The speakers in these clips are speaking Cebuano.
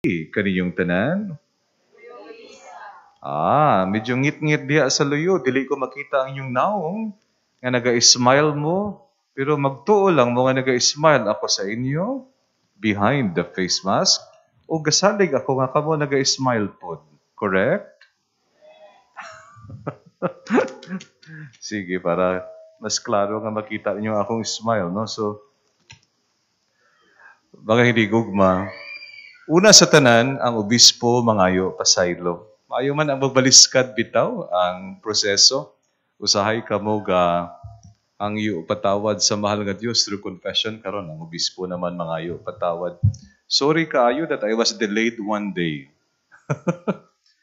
Kaninyong tanan? Ah, medyo ngit-ngit diha sa luyo. Dili ko makita ang inyong naong nga naga-smile mo. Pero magtuo lang mo nga naga-smile ako sa inyo behind the face mask. O gasalig ako nga kamo naga-smile pod. Correct? Sige, para mas klaro nga makita niyo akong smile, no? So, mga hinigugma, una sa tanan, ang obispo mangayo pasaylo. Maayo man ang magbaliskad bitaw ang proseso. Usahay kamo ga ang iyo patawad sa mahal nga Dios through confession. Karon ang obispo naman mangayo patawad. Sorry kaayo that I was delayed one day.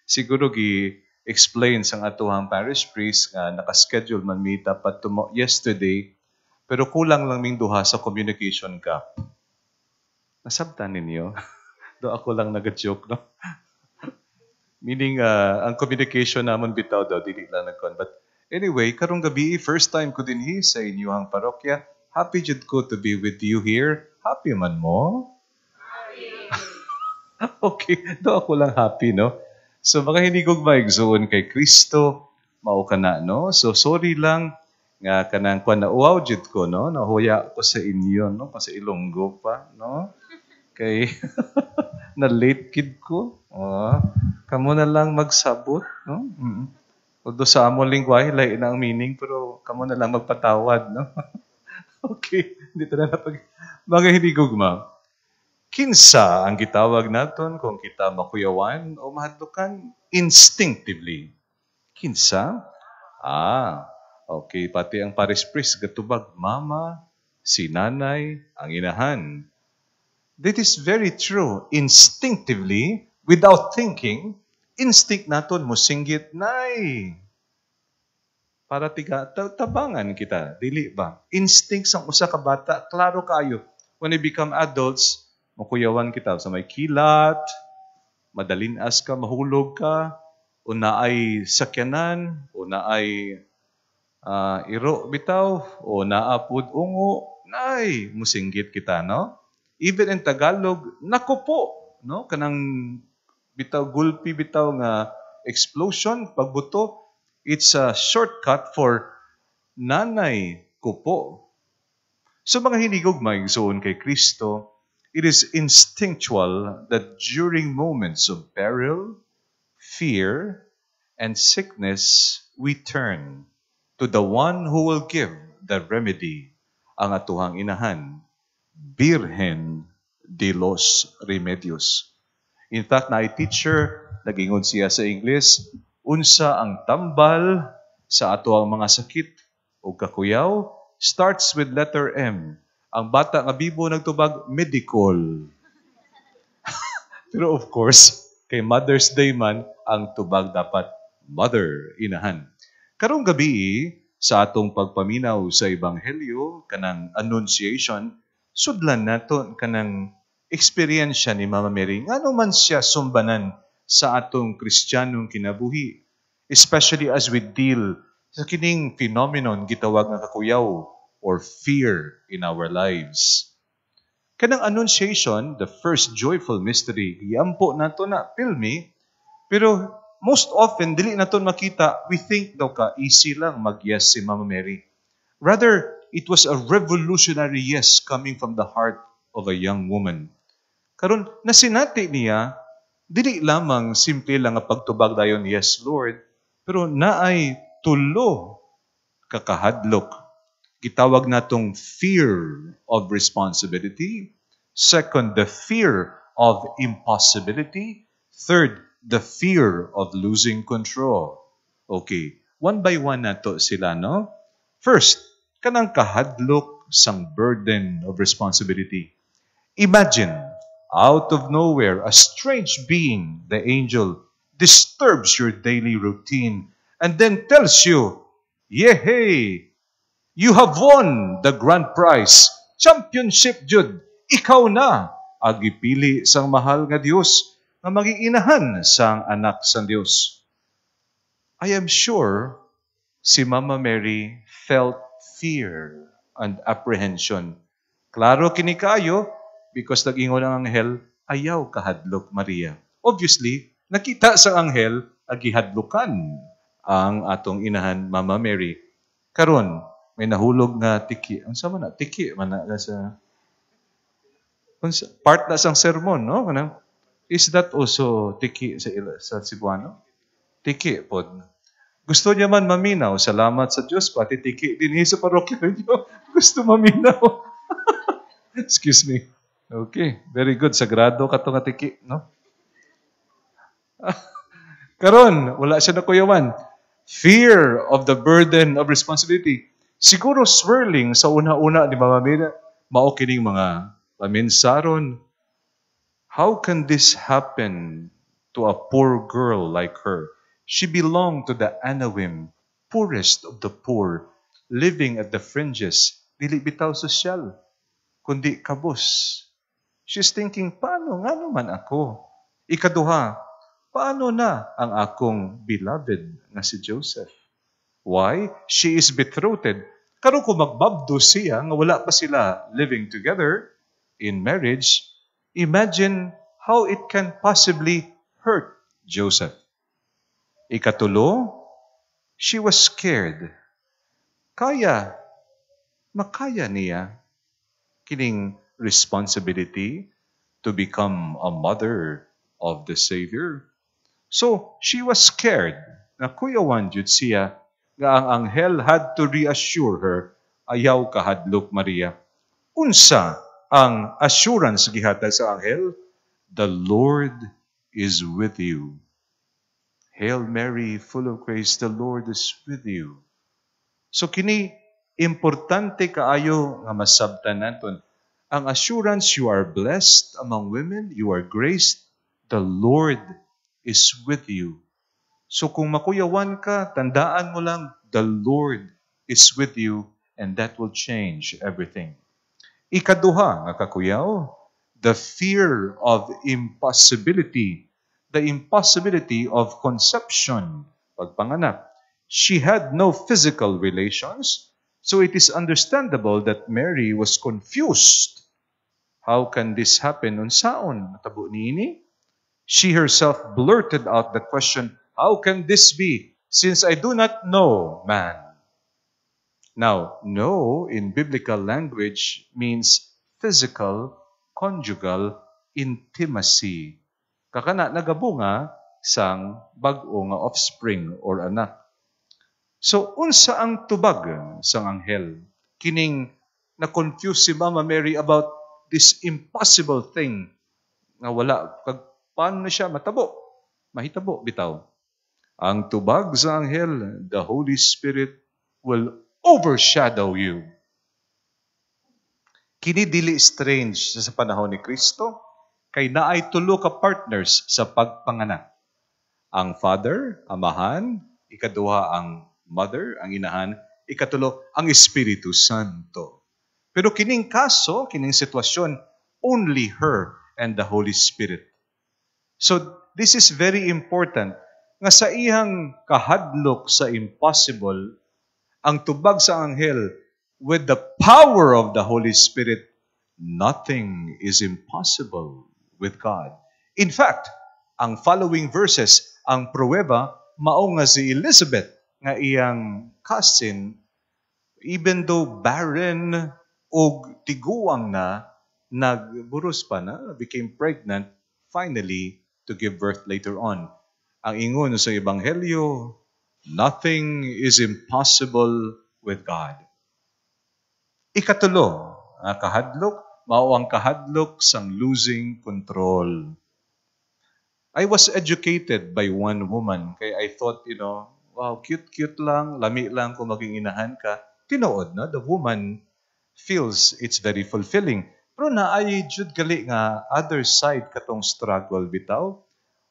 Siguro gi explain sang atuhang parish priest nga naka-schedule man mi dapat yesterday, pero kulang lang ming duha sa communication gap. Nasabtan ninyo? Do ako lang naga-joke, no? Meaning, ang communication namon bitaw daw, dili lang nagkon. But anyway, karong gabi, first time ko dinhi sa inyong parokya. Happy jud ko to be with you here. Happy man mo? Happy. Okay, do ako lang happy, no? So mga hinigugma, igsuon kay Kristo, mao ka na, no? So sorry lang nga kanang kwan na uwaw jud ko, no? Nahuya ko sa inyo, no? Kasi Ilonggo pa, no? Kay na late kid ko. Oh, kamo na lang magsabot, no? Although sa among lingwahe lahi na ang meaning, pero kamo na lang magpatawad, no? Okay, dito na napag mga hinigugma. Kinsa ang gitawag naton kung kita makuyawan o mahadlukan instinctively? Kinsa? Ah, okay. Pati ang parish priest gatubag, mama, si nanay, ang inahan. That is very true. Instinctively, without thinking, instinct naton mosinggit, "Nay!" Para tiga, tabangan kita, dili ba? Instinct sa usa ka bata, klaro kayo. When we become adults, makuyawan kita sa may kilat, madalinas ka, mahulog ka, o naay sakyanan, o naay iro bitaw, o naa pud ungo, "Nay!" Musinggit kita, no? Even in Tagalog, "Nako po," no? Kanang bitaw gulpi bitaw nga explosion, pagbuto, it's a shortcut for "nanay ko po." So mga hinigugma, igsuon kay Kristo, it is instinctual that during moments of peril, fear, and sickness, we turn to the one who will give the remedy, ang atuhang inahan, Birhen de los Remedios. In fact, na teacher, nagingon siya sa English, unsa ang tambal sa ato ang mga sakit o kakuyaw? Starts with letter M. Ang bata nga bibo nagtubag, "Medical." Pero of course, kay Mother's Day man, ang tubag dapat mother, inahan. Karong gabi, sa atong pagpaminaw sa Ebanghelyo, kanang Annunciation, sudlan nato kanang eksperyensya ni Mama Mary. Ngano man siya sumbanan sa atong Kristiyanong kinabuhi, especially as we deal sa kining phenomenon gitawag nga kakuyaw or fear in our lives. Kanang Annunciation, the first joyful mystery, giampo nato na pilmi, pero most often dili naton makita, we think daw ka easy lang mag-yes si Mama Mary. Rather, it was a revolutionary yes coming from the heart of a young woman. Karon nasinati niya, dili lamang simple lang nga pagtubag dayon, "Yes, Lord," pero naay tulo kakahadlok. Gitawag natong fear of responsibility. Second, the fear of impossibility. Third, the fear of losing control. Okay, one by one nato sila, no? First, kanang kahadlok sang burden of responsibility. Imagine, out of nowhere, a strange being, the angel, disturbs your daily routine and then tells you, "Yehey! You have won the grand prize. Championship jud. Ikaw na ang gipili sang mahal nga Dios nga magiinahan sang anak sang Dios." I am sure si Mama Mary felt fear and apprehension. Klaro kini kayo because nag-ingon ang anghel, Ayaw kahadlok, Maria. Obviously, nakita sa anghel agihadlokan ang atong inahan, Mama Mary. Karon, may nahulog nga tiki. Ang sama na tiki man na sa part na sang sermon, no? Kanang, is that also tiki sa Cebuano? Tiki pod. Gusto niya man maminaw. Salamat sa Diyos, pati tiki din sa parokya ninyo. Gusto maminaw. Excuse me. Okay, very good. Sagrado kato nga tiki, no? Karon, wala siya nakuyawan. Fear of the burden of responsibility. Siguro swirling sa una-una ni Mama Mary, mao kining mga paminsaron. How can this happen to a poor girl like her? She belonged to the Anawim, poorest of the poor, living at the fringes. Dili bitaw sosyal, kundi kabus. She's thinking, paano nga naman ako? Ikaduha, paano na ang akong beloved nga si Joseph? Why? She is betrothed. Karon kung magbabdo siya nga wala pa sila living together in marriage, imagine how it can possibly hurt Joseph. Ikatulo, she was scared. Kaya, makaya niya kining responsibility to become a mother of the Savior. So, she was scared. Nakuyawan jud siya nga ang anghel had to reassure her, "Ayaw kahadlok, Maria." Unsa ang assurance gihatag sa anghel? "The Lord is with you. Hail Mary, full of grace, the Lord is with you." So kini importante kaayo nga masabtan naton. Ang assurance, you are blessed among women, you are graced, the Lord is with you. So kung makuyawan ka, tandaan mo lang, the Lord is with you and that will change everything. Ikaduha nga kakuyaw, the fear of impossibility, the impossibility of conception, pagpanganak. She had no physical relations, so it is understandable that Mary was confused. How can this happen? Unsaon matabo niini? She herself blurted out the question, "How can this be, since I do not know man?" Now, "know" in biblical language means physical, conjugal intimacy. Kakana nagabunga sang bag-o nga offspring or anak. So, unsa ang tubag sang anghel? Kining na-confuse si Mama Mary about this impossible thing nga wala kag paano na siya matabo? Mahitabo bitaw. Ang tubag sa anghel, "The Holy Spirit will overshadow you." Kini dili strange sa panahon ni Kristo kay naay tulo ka partners sa pagpanganak. Ang Father, Amahan, ikaduha ang Mother, ang Inahan, ikatulo ang Espiritu Santo. Pero kining kaso, kining sitwasyon, only her and the Holy Spirit. So this is very important nga sa iyang kahadlok sa impossible, ang tubag sa anghel, with the power of the Holy Spirit, nothing is impossible with God. In fact, ang following verses, ang pruweba, mao nga si Elizabeth nga iyang cousin, even though barren og tiguang na, nagburos pa na, became pregnant, finally to give birth later on. Ang ingon sa Ebanghelyo, nothing is impossible with God. Ikatulo, ang kahadlok, mao ang kahadlok sang losing control. I was educated by one woman kay I thought, wow, cute-cute lang, lami lang kung maging inahan ka. Tinuod, no? The woman feels it's very fulfilling. Pero naay jud gali nga other side katong struggle bitaw.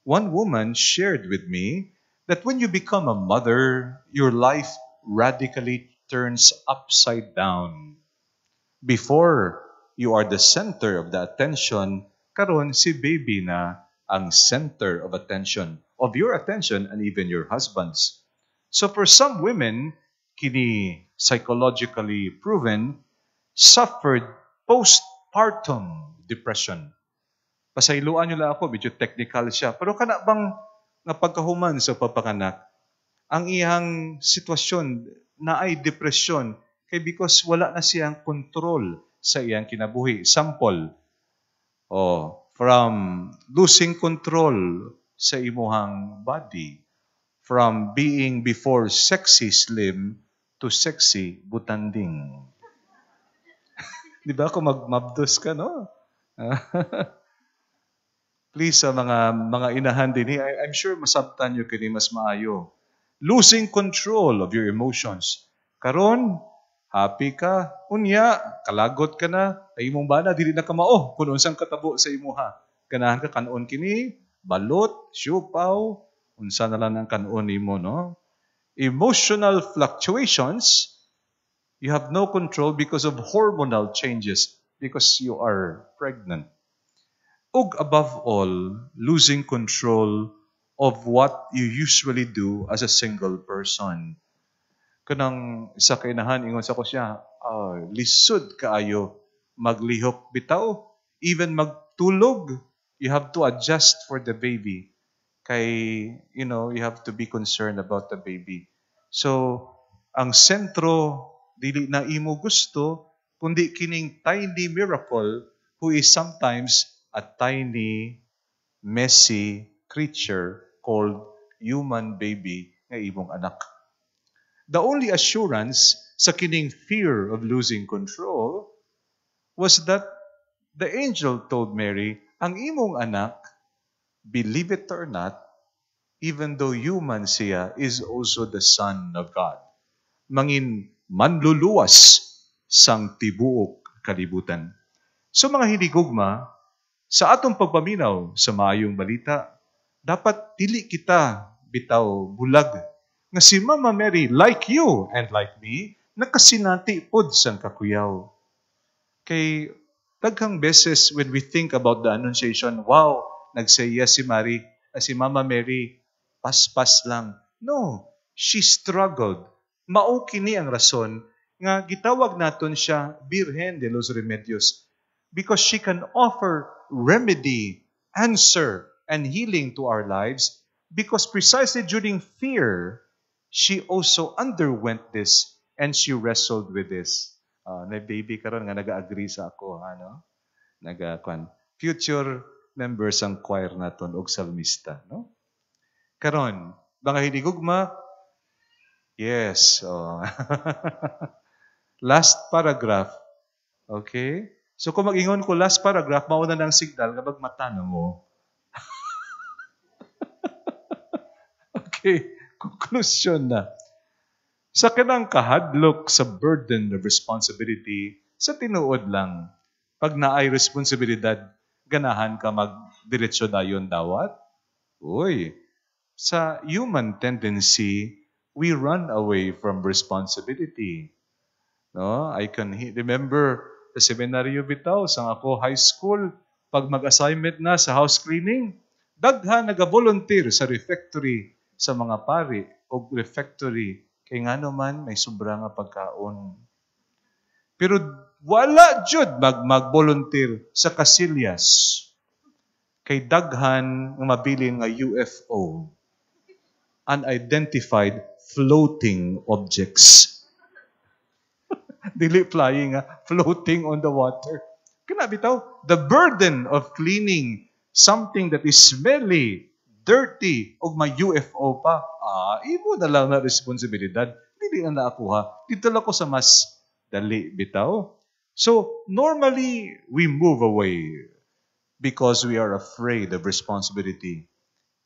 One woman shared with me that when you become a mother, your life radically turns upside down. Before, you are the center of the attention, karon si baby na ang center of attention, of your attention and even your husband's. So for some women, kini psychologically proven, suffered postpartum depression. Pasayloan niyo lang ako, medyo technical siya. Pero kana bang nga pagkahuman sa pagpanganak, ang iyang sitwasyon naay depression kay because wala na siyang control sa iyang kinabuhi. Sample, oh, from losing control sa imuhang body, from being before sexy slim to sexy butanding. Di ba kung magmabdos ka, no? Please, sa mga inahan din, I'm sure masabtan nyo kini mas maayo. Losing control of your emotions. Karon, happy ka, unya, kalagot ka na, ay imong bana, dili na ka mao kung unsang katabo sa imuha. Ganahan ka kanon kini, balot, siupaw, unsa na lang ang kanon nimo, no? Emotional fluctuations, you have no control because of hormonal changes because you are pregnant. Ug above all, losing control of what you usually do as a single person. Kanang isa ka inahan, ingon sa ko siya, lisod kaayo maglihok bitaw, even magtulog, you have to adjust for the baby. Kay, you have to be concerned about the baby. So, ang sentro, dili na imo gusto, kundi kining tiny miracle who is sometimes a tiny, messy creature called human baby nga imong anak. The only assurance sa kining fear of losing control was that the angel told Mary, ang imong anak, believe it or not, even though human siya, is also the Son of God. Mangin manluluwas sang tibuok kalibutan. So mga hinigugma, sa atong pagpaminaw sa maayong balita, dapat dili kita bitaw bulag nga si Mama Mary, like you and like me, nakasinati pod sang kakuyaw. Kay daghang beses when we think about the Annunciation, wow, nag-say yes si Mary, si Mama Mary, paspas lang. No, she struggled. Mao kini ang rason nga gitawag naton siya Birhen de los Remedios because she can offer remedy, answer, and healing to our lives because precisely during fear, she also underwent this and she wrestled with this. May baby karon nga naga-agree sa ako, ano? Naga kwan future members ang choir naton og salmista, no? Karon, mga hinigugma, yes. Oh. Last paragraph. Okay? So kung mag-ingon ko last paragraph, mauna ng signal nga magmata na mo. Okay, conclusion na. Sa kanang kahadlok sa burden of responsibility, sa tinuod lang, pag naay responsibilidad, ganahan ka magdiretso dayon dawat? Uy, sa human tendency, we run away from responsibility. No? I can remember sa seminaryo bitaw, sa ako high school, pag mag-assignment na sa house cleaning, daghan naga-volunteer sa refectory sa mga pari o refectory kay ngano man may sobra nga pagkaon. Pero wala jud mag-volunteer sa kasilyas kay daghan nga mabilin nga UFO, unidentified floating objects. Dili flying, floating on the water. Kana bitaw, the burden of cleaning something that is smelly, dirty, og may UFO pa, imo na lang na responsibilidad. Dili na naakuha. Dito lang ko sa mas dali bitaw. So, normally, we move away because we are afraid of responsibility.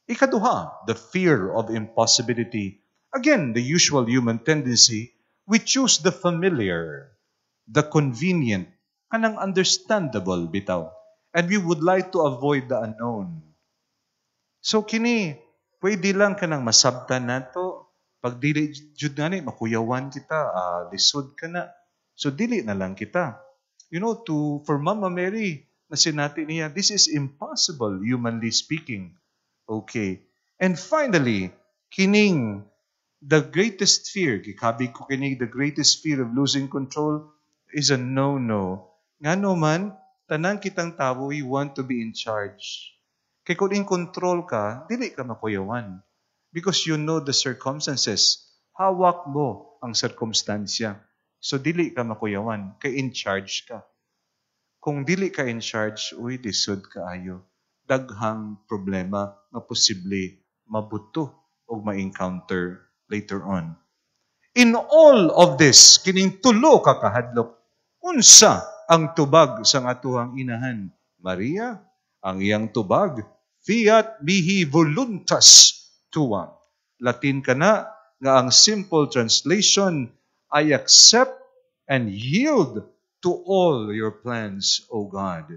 Ikaduha, the fear of impossibility. Again, the usual human tendency, we choose the familiar, the convenient, kanang understandable bitaw. And we would like to avoid the unknown. So kini, pwede lang kanang masabtan nato. Pag dili jud gani, makuyawan kita, lisod ka na. So dili na lang kita. For Mama Mary, na sinati niya, this is impossible, humanly speaking. Okay. And finally, kining the greatest fear, gikabig ko kini, the greatest fear of losing control is a no-no. Ngano man, Tanan kitang tao, we want to be in charge. Kay kung in control ka, dili ka makuyawan. Because you know the circumstances. Hawak mo ang sirkumstansya. So dili ka makuyawan, kay in charge ka. Kung dili ka in charge, uy, lisod kaayo. Daghang problema nga posible mabuto o ma-encounter later on. In all of this, kining tulo ka kahadlok, unsa ang tubag sa atuhang inahan? Maria, ang iyang tubag, "Fiat mihi voluntas tua." Latin kana nga ang simple translation, "I accept and yield to all your plans, O God."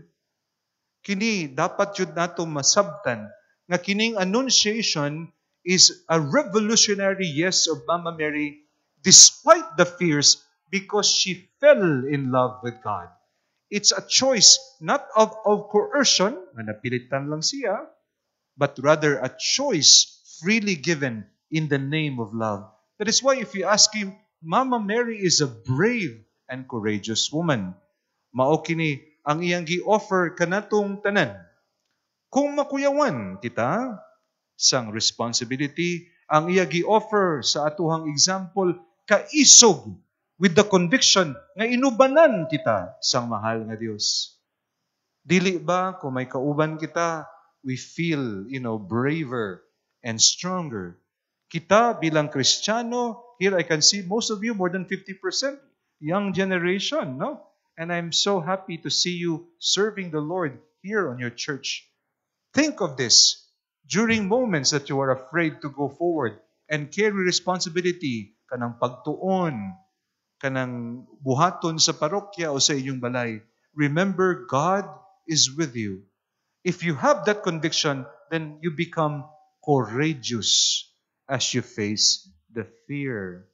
Kini dapat jud nato masabtan nga kining Annunciation is a revolutionary yes of Mama Mary despite the fears, because she fell in love with God. It's a choice not of coercion, nga napilitan lang siya, but rather a choice freely given in the name of love. That is why if you ask him, Mama Mary is a brave and courageous woman. Mao kini ang iyang gi-offer kanatong tanan. Kung makuyawan kita sang responsibility, ang iya gi-offer sa atuhang example, kaisog with the conviction nga inubanan kita sang mahal nga Dios. Dili ba kung may kauban kita, we feel braver and stronger? Kita bilang Kristiyano, here I can see most of you, more than 50%, young generation, no? And I'm so happy to see you serving the Lord here on your church. Think of this during moments that you are afraid to go forward and carry responsibility, kanang pagtuon, kanang buhaton sa parokya o sa inyong balay. Remember, God is with you. If you have that conviction, then you become courageous as you face the fear.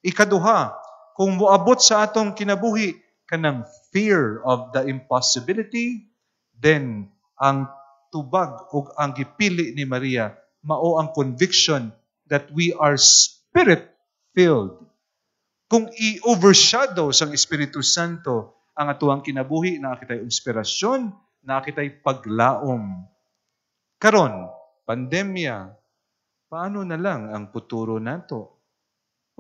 Ikaduha, kung moabot sa atong kinabuhi kanang fear of the impossibility, then ang tubag ug ang gipili ni Maria mao ang conviction that we are spirit-filled. Kung i-overshadow sang Espiritu Santo ang atuang kinabuhi, naa kitay inspirasyon, naa kitay paglaom. Karon, pandemya, paano na lang ang futuro nato?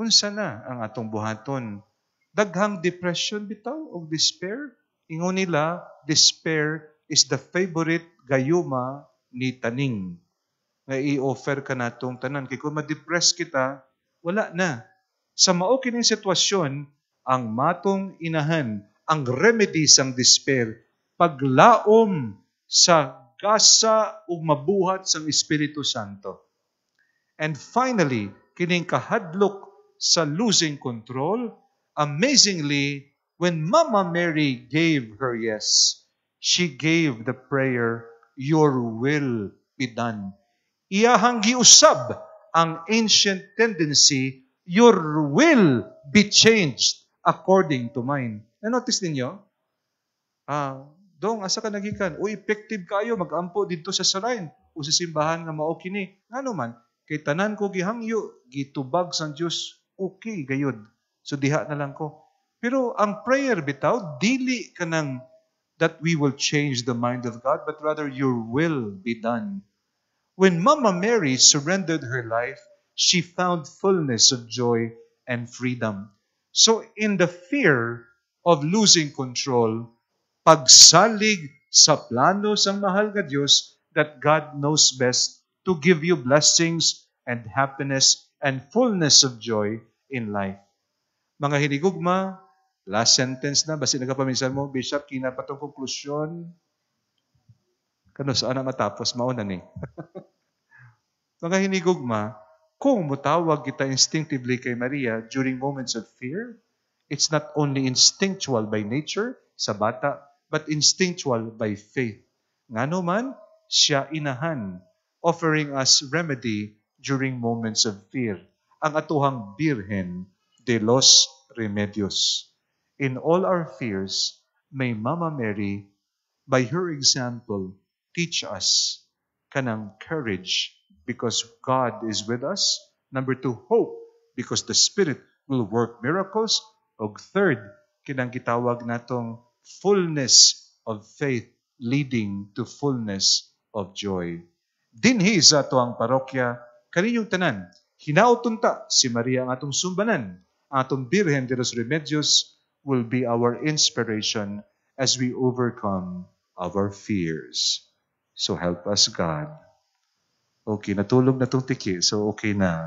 Unsa na ang atong buhaton? Daghang depression bitaw og despair. Ingon nila, despair is the favorite gayuma ni Taning nga i-offer ka natong tanan. Kay kung ma-depress kita, wala na. Sa mao kining sitwasyon, ang matong inahan, ang remedy sang despair, paglaom sa gasa ug mabuhat sang Espiritu Santo. And finally, kining kahadlok sa losing control, amazingly, when Mama Mary gave her yes, she gave the prayer, "Your will be done." Iyahang giusab ang ancient tendency, "Your will be changed according to mine." Na-notice ninyo? Ah, dong, asa ka nagikan? Uy, effective kayo, mag-ampo dito sa shrine o sa simbahan nga mao kini. Ngano man? Kay tanan ko gihangyo, gitubag sang Dios, okay gayud. So diha na lang ko. Pero ang prayer bitaw, dili kanang that we will change the mind of God, but rather "Your will be done." When Mama Mary surrendered her life, she found fullness of joy and freedom. So in the fear of losing control, pagsalig sa plano sang mahal nga Dios that God knows best to give you blessings and happiness and fullness of joy in life. Mga hinigugma, last sentence na, basi nagapaminsan mo, "Bishop, kina pa tong konklusyon." Kano saan na matapos, mauna ni. Mga hinigugma, kung mutawag kita instinctively kay Maria during moments of fear, it's not only instinctual by nature sa bata, but instinctual by faith. Ngano man, siya inahan, offering us remedy during moments of fear. Ang atuhang Birhen de los Remedios. In all our fears, may Mama Mary, by her example, teach us kanang courage because God is with us. Number two, hope because the Spirit will work miracles. Og third, kinang gitawag natong fullness of faith leading to fullness of joy. Dinhi sa atoang parokya, kaninyong tanan, hinaot unta si Maria ang atong sumbanan, ang atong Birhen de los Remedios will be our inspiration as we overcome our fears. So help us God. Okay, natulog na tong tiki, so okay na.